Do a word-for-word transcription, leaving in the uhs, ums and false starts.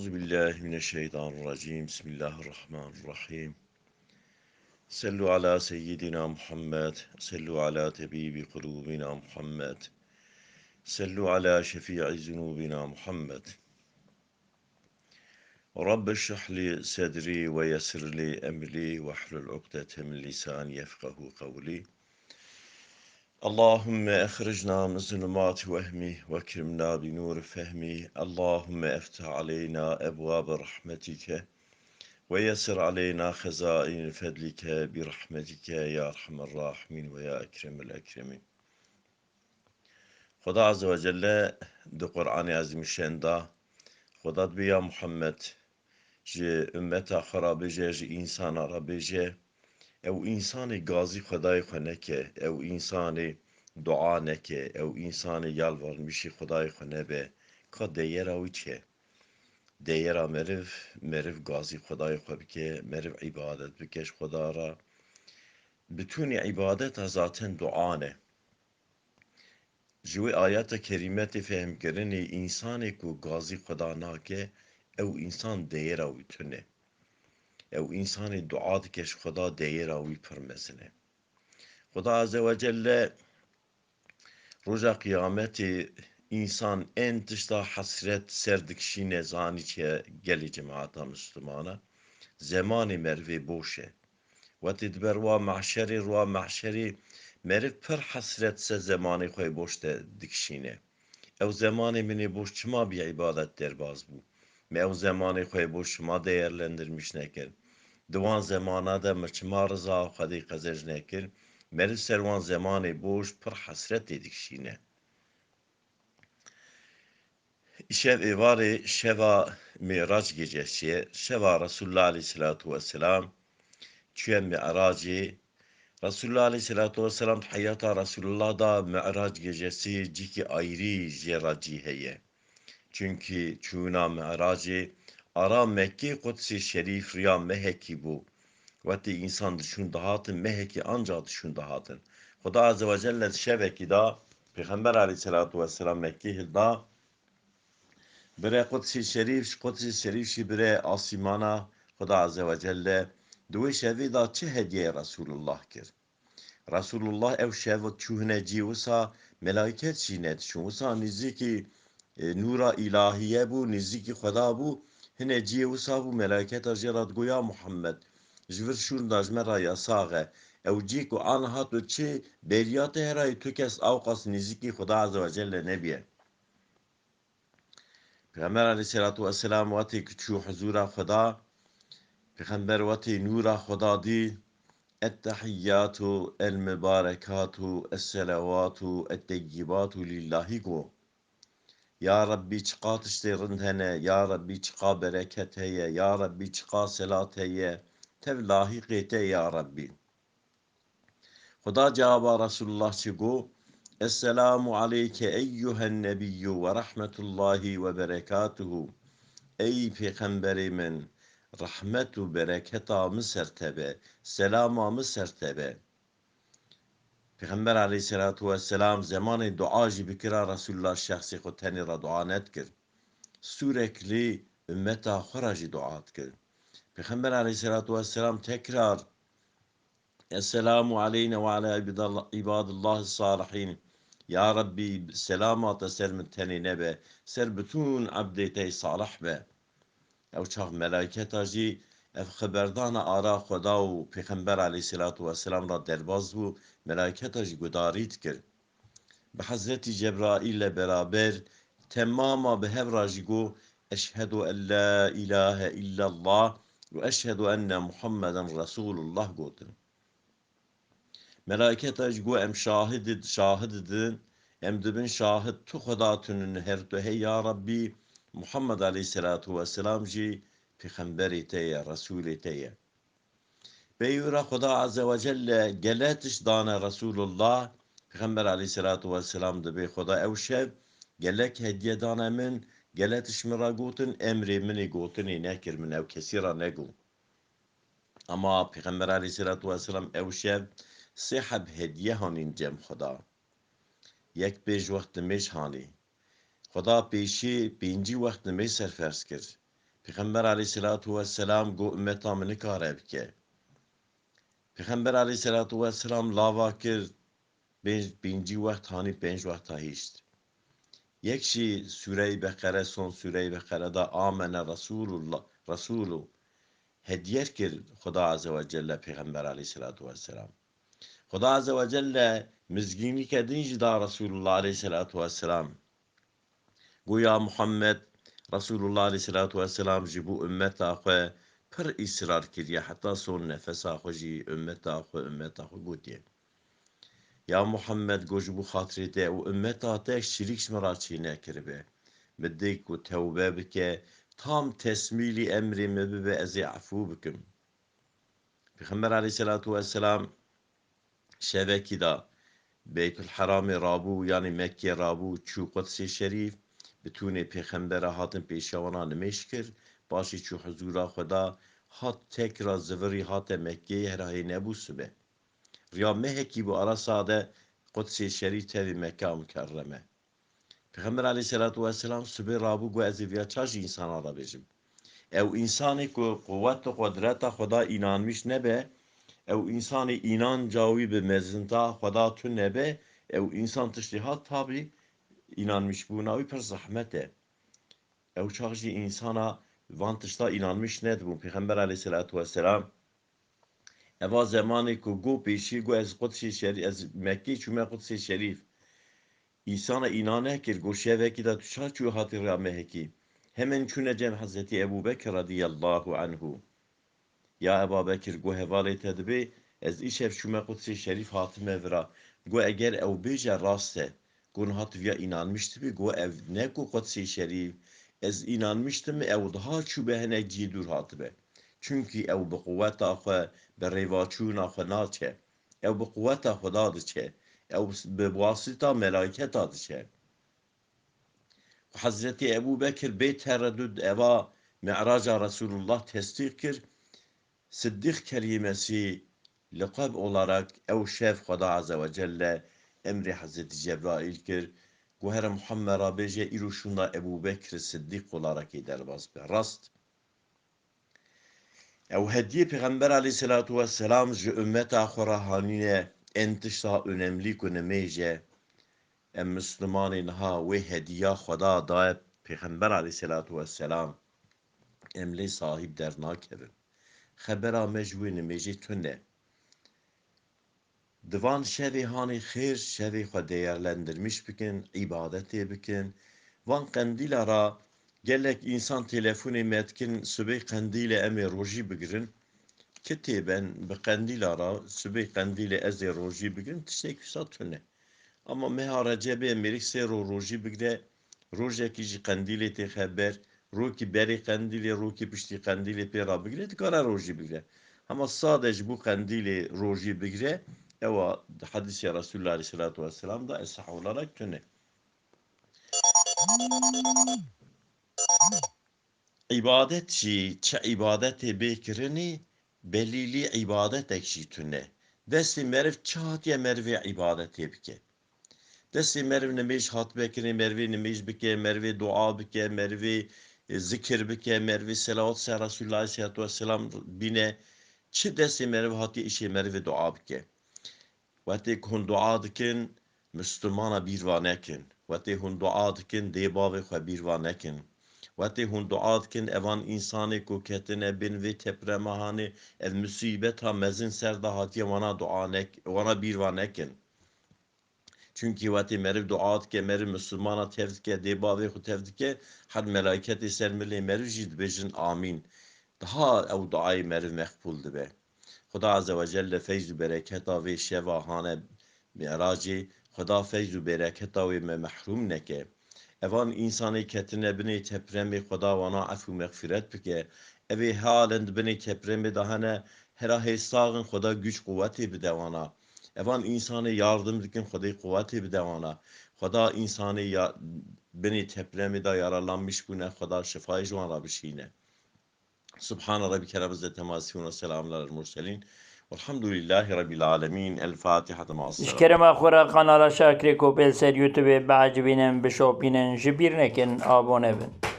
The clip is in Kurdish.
أعوذ بالله من الشيطان الرجيم. بسم الله الرحمن الرحيم. صلوا على سيدنا محمد، صلوا على طبيب قلوبنا محمد، صلوا على شفيع ذنوبنا محمد. رب اشرح لي صدري ويسر لي أمري واحلل عقدة من لساني يفقه قولي. اللهم أخرجنا من ظلمات وهمي وأكرمنا بنور فهمي. اللهم افتح علينا أبواب رحمتك ويسر علينا خزائن فضلك برحمتك يا أرحم الراحمين ويا أكرم الأكرمين. Xweda Azze ve Celle di Qur'anê Ezîmşen de, Xweda dibê ya Muhammed, ji ummeta xwe re bêje, ji însana re bêje, ew însanê gazî Xwedayê xwe neke, ew însanê dua neke, ew însanê yalvarmîşî Xwedayê xwe nebe, ka deyera wî çi ye? Deyera meriv, meriv gazî Xwedayê xwe bike, meriv îbadet bike ji Xweda re. Bitûnê îbadeta zaten dua ne. Ji wê ayeta kerîme tê fehmkirinê, însanê ku gazî Xweda nake, ew însan deyera wî tune. Ew însanê dua dike ji Xweda, deyera wî pir mezin e. Xweda Azze ve Celle roja Qiyametê însan ên tişta hesret ser dikişîne, zanî çi ye gelê cemaeta Mislimana? Zemanê merivê boş e. Wetê dibe rwa mehşerê, rwa mehşerê meriv pir hesret ser zemanê xwe yê boş de dikişîne. Ew zemanê min ê boş çima bi îbadet derbaz bû? Me ew zemanê xwe yê boş çima değerlendirmiş nekir? Di wan zemana de min çima riza Xwedê qezenc nekir? Meriv ser wan zemanê boş pir hesretê dikişîne. Îşev êvarê şeva Mi'rac gecesi ye. Şeva Resulullah aleyhisselatu vesselam çûye Mi'racê. Resulullah aleyhisselatu vesselam di heyata Resulullah da Mi'rac gecesi cîkî ayrî jê re cî heye. Çunkî çûna Mi'racê ara Mekkê Qudsê Şerîf riya mehekî bû. Wetê însan diçûn dihatin, mehekî anca diçûn dihatin. Xuda Azze ve Celle di şevekî da Pêxember aleyhisselatu vesselam Mekkê hilda, bire Qudsê Şerîf, ji Qudsê Şerîf jî bire asîmana. Xuda Azze ve Celle di wê şevê da çi hediyeyê Resulullah kir? Resulullah ew şev çû hine cî wisa melaiket jî nediçûn. Wisa nîzîkî, e, nûra îlahiye bû, nîzîkî Xweda bû. Hine ciyê wisa bû, melaiketa jê re digot, ya Muhammed, ji vir şûn da ji me re yasax e. Ew cî ku aniha tu çi bêriya te herayî, tu kes awqas nîzîkî Xweda Azze ve Celle nebiye. Pêxember aleyhisselatu vesselam wetê ku çû huzûra Xweda, Pêxember wetê nûra Xweda dî, Ettehiyyatu el-mubarekatu es-selawatu et-teyyibatu lillahî got. Ya Rebbî, çiqa tiştê rind hene, ya Rebbî, çiqa bereket heye, ya Rebbî, çiqa selat heye, tev lahîqê te ya Rebbî. Xuda cewaba Resulullah çi got? Esselamu aleyke eyyuhen nebiyyû ve rahmetullahi ve berekatuhu. Ey Pêxemberê min, rehmet û bereketa min ser te be, selama min ser te be. Pêxember aleyhisselatu vesselam zemanê dua jî bikira, Resulullah şexsê xwe tenê re dua nedikir. Sûreklî ummeta xwe re jî dua dikir. Pêxember aleyhisselatu vesselam tekrar Esselamu aleyna ve ala ibadallah-, ibadillahi salihîn. Ya Rebbî, selama te ser min tenê nebe, ser bitûn ebdê te salih be. Ew çax melayketa jî ev xeberdana ara Xweda û Pêxember aleyhisselatu vesselam re derbaz bû, melayketa jî gudarî dikir. Bi Hezretî Cebraîl le beraber temama bi hev re jî got, Eşhedû en la îlahe illallah û eşhedû enne Muhammeden Resûlullah gotin. Melayketa jî got, em şahid, şahid din, em dibin şahid tu Xweda tune, her tu hey ya Rebbî, Muhammed aleyhisselatu vesselam jî pêxemberê te ye, resûlê te ye. Peyûra Xuda Azze ve Celle gele tişt dane Resulullah, Pêxember aleyhisselatu vesselam dibê Xuda ew şev gelek hediye dane min, gele tişt min re gotin, emrê min ê gotinê nekir, min ew kesî re negot. Ama Pêxember aleyhisselatu vesselam ew şev sê heb hediye hanîn cem Xuda. Yek pêş wext nimêj hanî. Xuda pêşî pêncî wext nimêj serferz kir. Pêxember aleyhisselatu vesselam got, "Ümmeta min nikare bike." Pêxember aleyhisselatu vesselam lava kir, pênc, pêncî wext hanî pênc wexta hişt. Yek jî Sûreyê Beqere, son Sûreyê Beqere da amene Resulullah, Resulu hediyer kir Xuda Azze ve Celle Pêxember aleyhisselatu vesselam. Xuda Azze ve Celle mizgînîke din jî da Resulullah aleyhisselatu vesselam. Got, "Ya Muhammed, Resulullah aleyhisselatu vesselam ji bo ümmeta xwe pir îsrar kiriye, heta son nefesa xwe jî ümmeta xwe, ümmeta xwe gotiye. Ya Muhammed, got, ji bo xatirê te û ümmeta te şirîk ji min re çênekiribe. Bi dê ku tewbe bike, tam tesmîlî emrê me bibe, ez ê efû bikim." Pêxember aleyhisselatu vesselam şevekî da Beytul Heramê rabû, yanî Mekkê rabû, çû Qudsê Şerîf, bitûnê Pêxembera hatin pêşiya wana nimêj kir, paşê çû huzûra Xweda, hat tekra zivirî hate Mekkeyê, hera hê nebû sibe. Riya mehekî bû ara sade Qudsê Şerîf tevî Mekka Mukerreme. Pêxember aleyhisselatu vesselam sibê rabû got, "Ez ê viya ça ji însana re bêjim?" Ew însanê ku quwet û qudreta Xweda înanmiş nebe, ew însanê înanca wî bi mezinta Xweda tune be, ew însan tiştê hat tabî înanmişbûna wî pir zehmet e. Ew çax jî însana van tişta înanmiş nedibûn. Pêxember aleyhisselatu vesselam eva zemanê ku got pêşî, got, "Ez Qudsê Şerîf, ez Mekkê çûme Qudsê Şerîf." Însana înan nekir, got, "Şevekî de tu ça çû hatî rêya mehekî?" Hemen çûne cem Hezretî Ebû Bekir radiyallahu anhu. "Ya Eba Bekir," got, "hevalê te dibê, ez îşev çûme Qudsê Şerîf hatime vira." Got, "Eger ew bêje rast e, got, niha tu viya înanmiş dibî?" Got, "Ev ne ku Qudsê Şerîf, ez înanmiştim, ew daha çûbe hinek cihê dûr hatibe. Çunkî ew bi quweta xwe, bi rêvaçûna xwe naçe. Ew bi quweta Xweda diçe. Ew bi wasita melayketa diçe." Hezretî Ebû Bekir bê teredud eva Mi'raca Resulullah tesdîq kir. Siddîq kelimesî leqeb olarak ew şev Xweda Azze ve Celle emrê Hezretî Cebraîl kir, got, "Here Muhammed ra bêje, îro şûnda Ebû Bekir Siddîq olarak ê derbas be." Rast. Ew hediyê Pêxember aleyhisselatu vesselam ji ümmeta xwe re hanîne, en tişta önemlî ku nimêj e. Em Mislimanê niha wê hediya Xweda daye Pêxember aleyhisselatu vesselam. Em lê sahîb dernakevin. Xebera me ji wê nimêjê tune. Di van şevê hanê xêr, şevê xwe değerlendirmiş bikin, îbadetê bikin. Van qendîla ra gelek însan telefonê me dikin, "Sibê qendîlê em ê rojî bigirin." Kitêben bi qendîla ra, "Sibê qendîlê ez ê rojî bigirim," tiştek wisa tune. Ama meha Recebê mêrik sê ro rojî bigire, rojekî jî qendîlê têxe ber, rokî berê qendîlê, rokî piştî qendîlê pê ra bigire, dikare rojî bigire. Hema sade ji bo qendîlê rojî bigire, ewa di hedîsê Resulullah aleyhisselatu vesselam da, ez sah olarak tune. Îbadet jî, çi îbadetê bê kirinî, belîlî îbadetek jî tune. Destê meriv çi hatiye merivê îbadetê bike. Destê meriv nimêj hatibe kirinê, merivê nimêj bike, merivê dua bike, merivê, e, zikir bike, merivê selawat ser Resulullah aleyhisselatu vesselam bîne. Çi destê meriv hatiye îşê merivê dua bike. Wetê ku hûn dua dikin, Mislimana bîr va nekin. Wetê hûn dua dikin, dê bavê xwe bîr va nekin. Wetê hûn dua dikin, evan însanê ku ketine bin vê teprema hanê, ev musîbeta mezin ser de hatiye, wana dua nek-, wana bîr va nekin. Çunkî wetê meriv dua dike, meriv Mislimana tev dike, dê bavê xwe tev dike, heta melayketê ser milê meriv jî dibêjin amîn. Daha ew duayê meriv meqbûl dibe. Xuda Azze ve Celle feyz û bereketa vê şeva hane Mi'racê, Xuda feyz û bereketa wê me mehrûm neke. Evan însanê ketine binê tepremê, Xuda wana ef û mexfîret bike. Evê halen di binê tepremê de hene, hera hê sax in, Xuda güç quwetê bide wana. Evan însanê yardim dikin, Xwedê quwetê bide wana. Xuda însanê ya, binê tepremê de yaralanmiş bûne, Xuda şifayê ji wan re bişîne. Subhane Rabbike Rabbil İzzeti Amma Yasifun ve Selamun Alel Murselin. Velhamdülillahi Rabbil Alemin. El Fatiha. Ji kerema xwe re kanala Şakrê Kopel ser YouTubeê biecibînin, bişopînin, ji bîr nekin, abone bin.